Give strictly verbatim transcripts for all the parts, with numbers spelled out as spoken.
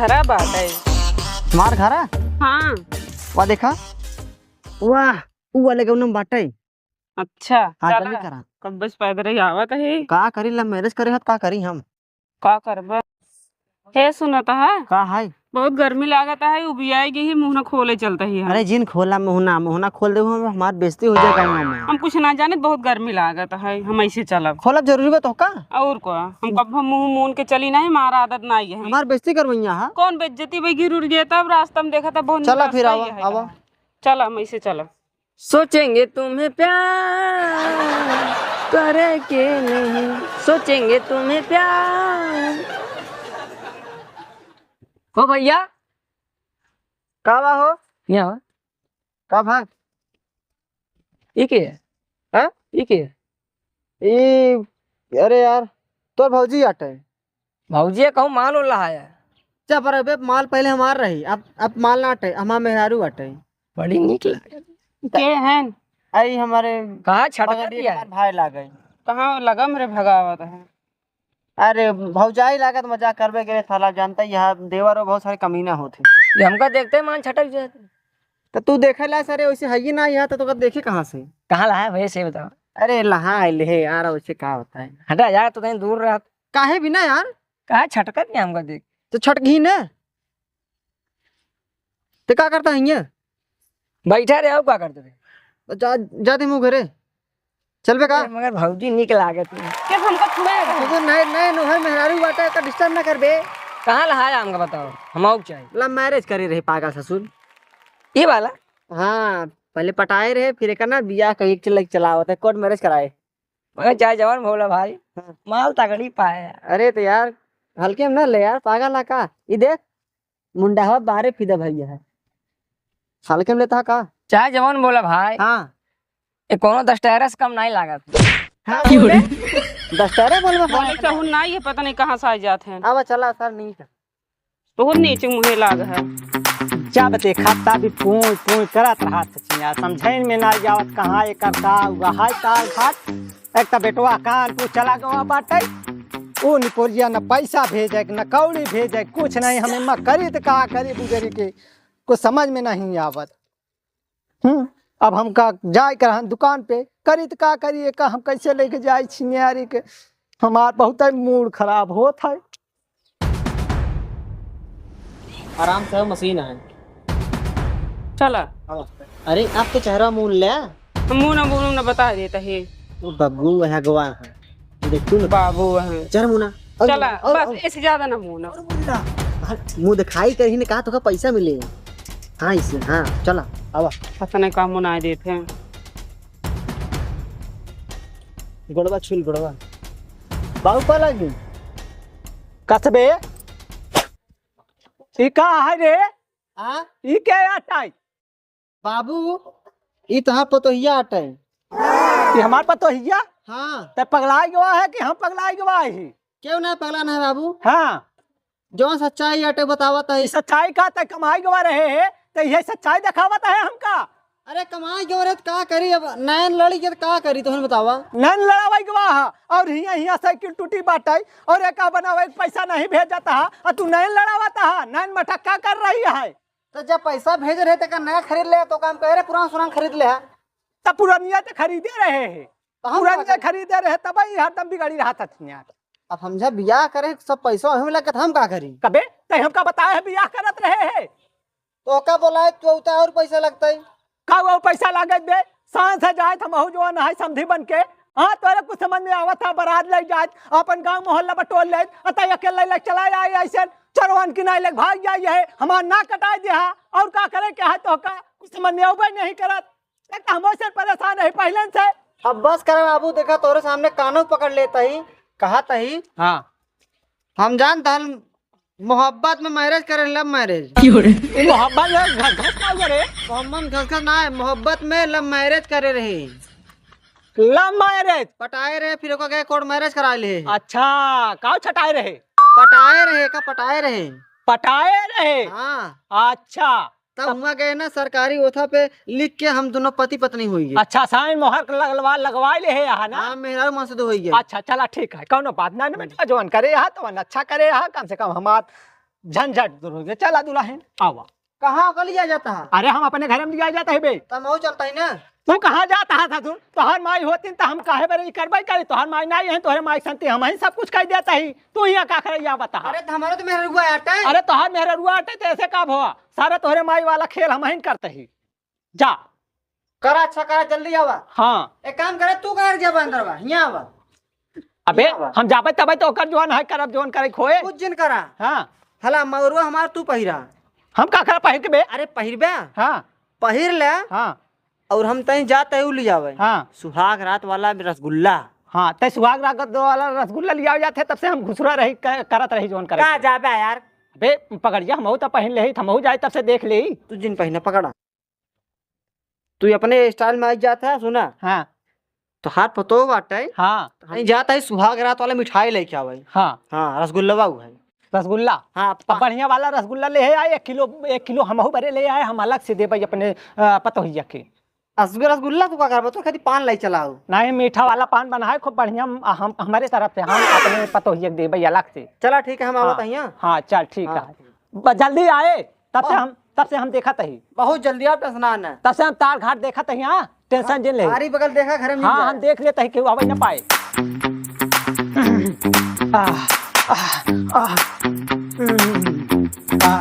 खराब बात है। हमार घर है? हाँ। वाह, देखा। वाह, ऊ वाले गौनम बाटे। अच्छा, हाँ, चला। जल्दी करा। कब बस पैदल ही आवत है। का करी, love marriage करे हत, का करी हम? का करबा? हे, सुनत है? का है? बहुत गर्मी लागत है, उबियाई गई ही, मुँह ना खोले चलत ही हम। अरे, जिन खोला मुँहना, मुँहना खोल दे, हम, हमार बेइज्जती हो जाए गाँव में। हम कुछ ना जाने, बहुत गर्मी लागत है, हम ऐसे चलब। खोलब जरूरी बा तो का? और का? हम कब हम मुँह मून के चली नहीं, हमारा आदत नहीं है। हमार बेइज्जती करवैया हा? कौन बेइज्जती भाई, गिर उड़ गया तब रास्ता में देखा था, बहुत चला निराश फिर, ही आवा, है आवा। कहा। चला, हम ऐसे चलब। सोचेंगे तुम्हें प्यार करेंगे नहीं, सोचेंगे तुम्हें प्यार। हो भैया। का बा हो? यहाँ हो। का भा? ई के है? हाँ? ई के है? ई, अरे यार, तोर भौजी आटे। भौजी कहूँ माल उल है। जा पर अबे, माल पहले हमार रही, अब, अब माल ना आटे, हमार मेहरारू आटे। बड़ी नीक लागे। के हैं? आई हमारे कहाँ छटकत बगलिए है? हमार भाई लागे। कहाँ लगा मेरे भगावत है? अरे भौजाई लागत, मजाक करबे के साला, जानता ही है देवर और बहुत सारे कमीना होते। ये हमका देखते ही मान छटक जाते। तो तू देखे ला सरे, वैसे है ही ना यार, तो तोका देखे कहाँ से? कहाँ ला है भैया, से बताओ। अरे लहा आइल है यार, वैसे का होता है? हटा यार, तो कहीं दूर रह। काहे भी ना यार? काहे छटकत नहीं हमका देख? तो छटकी ना। ते का करता है ये? बैठा रहे, और का करते रहे? तो जा, जा दे मुँह घरे। चलबे का? ए, मगर भौजी नीक लागत है। के हमका छुए? तो नए, नए नोहर मेहरारू बाटे, का disturb ना करबे। कहाँ लहाया हमका बताओ, हम आउक चाही। Love marriage करे रहे पागल ससुर। ई वाला? हाँ, पहले पटाए रहे, फिर एक ना बियाह कहीं के लग चलावत है, court marriage कराए। मगर चाहे जवान भोला भाई, हाँ। माल तगड़ी पाए। अरे तो यार, हल्के में ना ले यार, पागल है का? ई देख, मुंडावा बारे फिदा भैया है। हल्के में लेता का? चाहे जवान भोला भाई। हाँ। ये कोनो दस टायरा से कम नहीं लागत। हाँ, क्यों रे? दस टायरा बोलबा? बोले चाहूँ ना, ये पता नहीं कहाँ से आ जात हैं। अब चला सर, नीचे। बहुत नीचे मुँहे लाग है। जब देखा तब पूछ पूछ करत रहत हथिया, समझैन में ना जावत कहाँ एकर का हुआ है, का घाट। एक त बेटवा कानपुर चला गवा बाटे, उ निपोरिया न पैसा भेजे, न कौड़ी भेजे, कुछ नहीं। हमें माँ करी त का करी, बुजरी के कुछ समझ में नहीं आवत। हम्म, अब हम का जाए कर हम दुकान पे करी त का करी, एका हम कैसे लेके जाए छिनियारी के, हमार बहुत ही mood खराब होत है। आराम से, मशीन है। चला। अरे, आप तो चेहरा मून ले। मून, मून न बता देता है। वो बब्बू है, गवा है। देख तू ना। बाबू है। चल मुना। और चला, और, बस और, इससे ज्यादा ना मून। और मुना। हाँ, मुँह दिखाई करही ने कहा तो का पैसा मिले। हाँ, इसे, हाँ, चला, आवा। पता नहीं का मुना देते हैं। गोड़वा छुल, गोड़वा। बाबू पा लगी। कसबे। ई का है रे? हाँ? ई के आटा है? बाबू, ई तोहार पतोहिया आटे। ई हमार पतोहिया? हाँ। ते पगलाई गवा है कि हम पगलाई गवा है? क्यों ना पगला ना है बाबू? हाँ। जौन सच्चाई आटे बतावत है। ई सच्चाई का ते कमाई गवा रहे है, ते ये सच्चाई दिखावत है हमका? अरे कमाई गवा रहे तो का करी, अब नैन लड़ी के तो का करी, तुहन बतावा। नैन लड़ावाई गवा है, और हिया, हिया साइकिल टूटी बाटे, और एका बनावे के पैसा नहीं भेजता है, और तू नैन लड़ावता है, नैन मटक्का कर रही है। तो जब पैसा भेज रहे, तो का नया खरीद ले, तो काम कहे रहे, पुराना सुरान खरीद ले है। तब पुरानिया तो खरीदे रहे हैं। तो हम पुरानिया का करी? खरीदे रहे, तब ही हरदम बिगाड़ी रहा था छिया। अब हम जब बियाह करे, सब पैसा हमें लगे, तो हम का करी? कबे? तै हमका बताए है, बियाह करत रहे हैं। तो का बोला है, तो उतना और पैसा लगता है? का वो पैसा लागत बे? सांस है जाए, हम हो जो ना है समधी बन के। हाँ, तोरे कुछ समझ में आवत था, बारात ले जाए, अपन गांव मोहल्ला बटोर ले, अतः अकेले ले चला जाए, ऐसे चरवान की नाई ले भाग जाए, ये हमार ना कटाए दे हा, और का करे के है तो का? कुछ समझ में आवबे नहीं करत। एक तो हम से परेशान है पहले से। अब बस कर बाबू, देखा तोरे सामने कानों पकड़ लेता ही, कहा तही। हाँ। हम जानता हन मोहब्बत में marriage करे, love marriage। क्यों रे? ई मोहब्बत में घस घस का हुआ रे? मोहब्बत में घस घस ना है, मोहब्बत में love marriage करे रहे। Love marriage? पटाए रहे, फिर ओका गए court marriage करा ले। अच्छा, काउ छटाए रहे? पटाए रहे, का पटाए रहे? पटाए रहे? हाँ। अच्छा। तब हुआ गए ना सरकारी ओथा पे लिख के हम दोनों पति पत्नी हुई गए। अच्छा, sign मोहर लगवा, लगवा ले है यहाँ ना? हाँ, मेहरारू मन से तो हुई गए। अच्छा, चला ठीक है, कौनो बात ना, ना बेटा, जवन करे यहाँ तो अच्छा करे यहाँ, कम से कम हमार झंझट दूर होइ गए। चला दुलहिन, आवा। कहाँ ओका लिया जाता है? अरे, हम अपने घरे में लिया जाता है बे। तब मऊ चलता ही ना। तू कहाँ जाता है ससुर? तोहार माई होतिन त हम काहे बरे ई करबे करी? तोहार माई नाई है, तोहरे माई संती हमहिन सब कुछ कइ देता ही। तू हियाँ का करे, या बता। अरे, त हमरो त मेहररुआ आटे। अरे, तोहार मेहररुआ आटे त ऐसे का भवा? सारा तोहरे माई वाला खेल हमहिन करते ही। जा। करा, अच्छा करा, जल्दी आवा। हाँ। एक काम करे, तू कहाँ जाबा अंदर बा? हियाँ आवा। अबे, हियाँ आवा। हम जाबे तबे तो ओकर जौन है करब, जौन करे खोए। कुछ जिन करा। हाँ। हला मगरुआ हमार तू पहिरा। हम का करा पहिर के बे? अरे पहिरबे। हाँ। पहिर ले। हाँ। और हम तहीं जात है उ ले आवे। हाँ। सुहाग रात वाला रसगुल्ला। हाँ, तै सुहाग रात वाला रसगुल्ला लियावे जात है, तब से हम घुसरा रही, क-, करत रही जौन करे का के। जाबे यार? बे, पकड़िया, हमहू त पहिन लेही, हमहू जाए तब से देख लेही। तू जिन पहिना, पकड़ा। तू अपने style में आई जात है, सुना। हाँ। तोहार पतोह बाटे। हाँ। हम जात है सुहाग रात वाला मिठाई लेके आवे। हाँ। हाँ, रसगुल्लवा उ है। रसगुल्ला? हाँ, अब पा- बढ़िया वाला रसगुल्ला ले आए, एक किलो, एक किलो हमहू बरे ले आए, हम अलग से देबे अपने, अ, पतोहिया के। रसगु-, रसगुल्ला तू का करबो? तो खाली पान लाई चलाओ। नहीं, मीठा वाला पान बनाए, खूब बढ़िया, हम, हम, हमारे तरफ से, हम अपने पतोहिया के देबे अलग से। चला ठीक है, हम हाँ। आवत हियाँ। हाँ, चल ठीक हाँ। है। ब-, जल्दी आए, तब से हाँ। हम, तब से हम देखत ही। बहुत जल्दी, आप tension ना है। तब से हम तार घाट देखत ही, हाँ, tension जिन ले। आरी बगल देखा, घर में हाँ, मिल जाए। हम देख लेते ही, केहू आवे ना पाए। आह, आह, आह, हम्म, आह,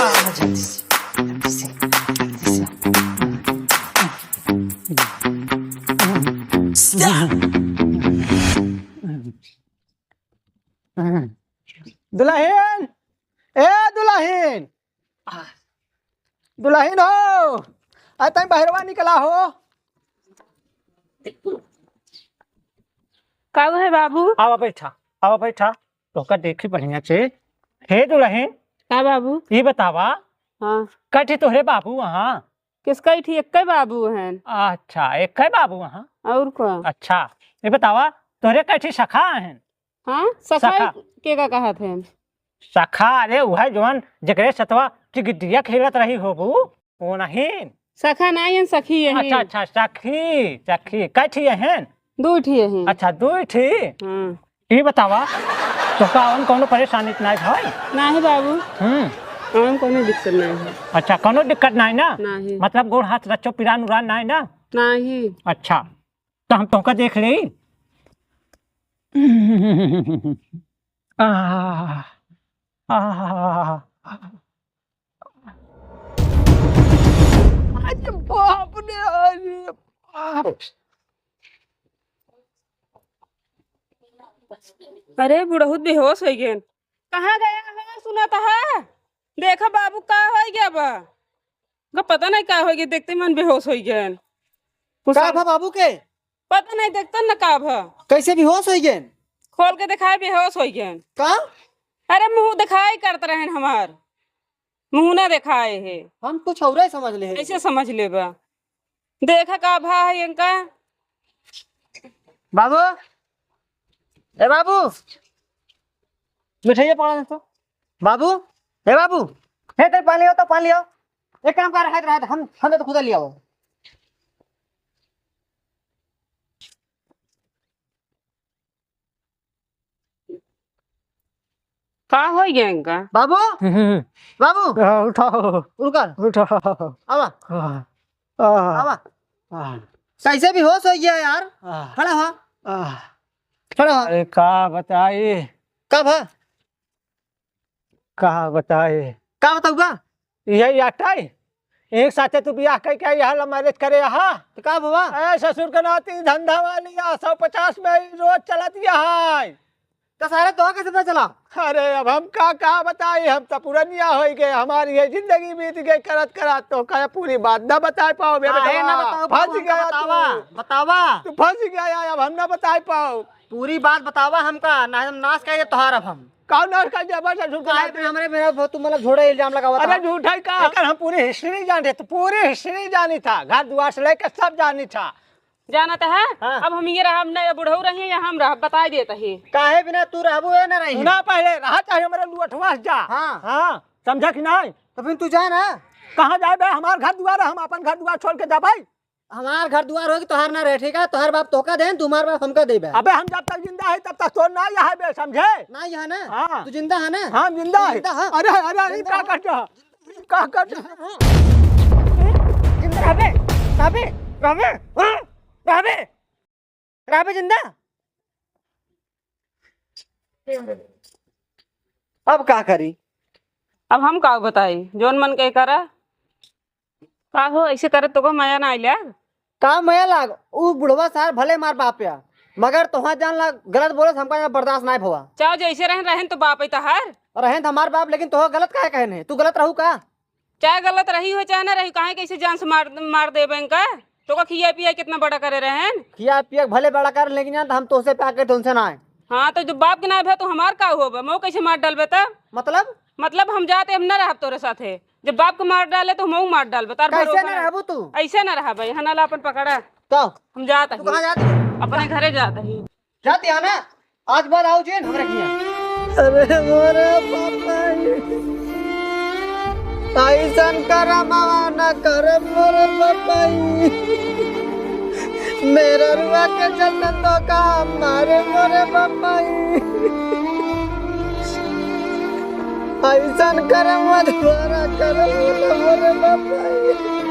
आह, जल्दी से, जल्दी से, जल्दी से। दुलहिन, ए दुलहिन, दुलहिन हो, आ तनी बहरवा निकला हो। का है बाबू? आवा बैठा, आवा बैठा, तोहका देखी बढ़िया से। हे दुलहिन, का बाबू? ई बतावा, हाँ। कठी तोहरे बाबू वहाँ? किसका इठी एक्कै बाबू हन। अच्छा, एक्कै बाबू हाँ। और का? अच्छा, ये बतावा, तोहरे कठी सखा हन? हाँ, सखा सखा। के का कहत हन? सखा, अरे उहै जौन जेकरे सतवा टिकटिया खेलत रही होबू, वो नहीं। सखा नहीं हन, सखी यही। अच्छा, अच्छा, सखी, सखी, कै ठी हन? दू ठी हन। अच्छा, दू ठी? हाँ। ई बतावा, तोहका अउर कौनो परेशानी त नाई भाई? नाही बाबू। हम्म। अउर कौनो दिक्कत नाही है। अच्छा, कौनो दिक्कत नाही ना? नाही। मतलब गोड़ हाथ रच्चो पिरान उरान नाही ना? नाही। अच्छा, तो हम तोहका देख लेई। आह, आह। अरे बाप रे, अरे बाप। अरे बुढ़ऊ त बेहोश होइ गएन। कहाँ गया हो, सुनत है? देखा बाबू का होइ गया बा। का पता नहीं का होइ गया, देखते मन बेहोश होइ गएन। का भा बाबू के? पता नहीं, देखते न का भा। कैसे बेहोश होइ गएन? खोल के देखाए, बेहोश होइ गएन। का? अरे मुँह देखाए करत रहेन हमार। मुँह ना देखाए है। हम कुछ औरे समझ ले है। ऐसे समझ लेबा। देखा का भा है इनका। बाबू, ए बाबू, मिठाइया पकड़ा दे तो। बाबू, ए बाबू, हे तेरे पानी हो तो पानी हो। एक काम कर, रहत, रहत, हम, हमें तो खुदा लिया हो। का होइ गया इनका? बाबू, हम्म। बाबू, हाँ, उठाओ। उनका। उठाओ। आवा। हाँ। हाँ। आवा। हाँ। कैसे बेहोश होइ गया यार? हाँ। खड़ा हो। हाँ। खड़ा हो। अरे का बताई? का भा? का बताई? का बताऊबा? यही आटा है। एक साथे तू बियाह कइ के यहाँ love marriage करे यहाँ। तो का भवा? ए ससुर के नाती धंधा वाली आ, सौ पचास में ही रोज चलत यहाँ है। तो सारे तो कैसे पता चला? अरे अब हम का, का बताई, हम तो पुरनिया होइ गए, हमारी ये जिंदगी बीत गई करत करत, तो का पूरी बात ना बताए पाओ बे काहे ना बेटवा। बताओ, फंस हमका गया बतावा, तू। बतावा। तू फंस गया, अब हम ना बताए पाओ। पूरी बात बतावा हमका, ना हम नाश कर दे तोहार अब हम। का नाश कर दे, बस ससुर के काहे नाती। पे हमरे मेरा बहुत तू मतलब झूठा इल्जाम लगावा अरे था। झूठा ही का? अगर हम पूरी history जाने तो पूरी history जानी था, घर दुआर से लेकर सब जानी था। जानत है? हाँ। अब हम ये रहा, हम न बुढ़ऊ रही या हम रहा, बताई देत ही। काहे बिना तू रहबू ए ना रही? सुना पहले, रहा चाहे हमरे लुअठवा से जा। हाँ। हाँ, समझा कि नहीं? तो फिर तू जा ना। कहाँ जाए बे? हमार घर दुआर है, हम अपन घर दुआर छोड़ के जाबे? हमार घर दुआर होई कि तोहार ना रहे, ठीक है? तोहार बाप तोहका देन, तुम्हार बाप हमका देबे। अबे हम जब तक जिंदा है तब तक तोर ना यहाँ बे, समझे? ना यहाँ ना? हाँ। तू जिंदा है ना? हाँ, जिंदा है। जिंदा है। अरे, अरे, अरे, जिंदा का है। करता? का करता? जिंदा रहबे? रहबे? रहबे? हाँ? रहबे? रहबे जिंदा? अब का करी? अब हम का बताई, जौन मन के करा। का हो, ऐसे करे तोको मया ना आइल? का मया लाग? उ बुढ़वा सार भले मार बाप या, मगर तोहा जान लाग गलत बोलस, हमका यहाँ बर्दाश्त नाय भवा। चाहो जैसे रहन, रहन तो बाप ही तहार। रहन तो हमार बाप, लेकिन तोहा गलत काहे कहन है? तू गलत रहू का? चाहे गलत रही हो चाहे ना रही, काहे कैसे जान से मार, मार देबे इनका? तोका खिया पिया कितना बड़ा करे रहन? खिया पिया भले बड़ा कर, लेकिन जान तो हम तोसे प्यार करते, उनसे ना है। हाँ, तो जब बाप के ना भे तो हमार का होबे? मऊ कैसे मार डालबे तब? मतलब? मतलब हम जाते, हम ना रहब तोरे साथे। जब बाप के मार डाले तो हमहू मार डालबे। तार कैसे भरोसा ना ना। रहबू तू? ऐसे ना रहबे। यहाँ ना ला अपन पकड़ा। तो हम जात तू हई। कहाँ जाती है? अपने घरे जात हई। जाती है ना? आज बाद आओ जेन हमरा किया। अरे मोरे बापाई, ऐसन करमवा न करे मोरे बापाई। मेहररुआ के चलते तो का मारे मोरे बापाई। ऐसन करमवा दोबारा करे मोरे बापाई।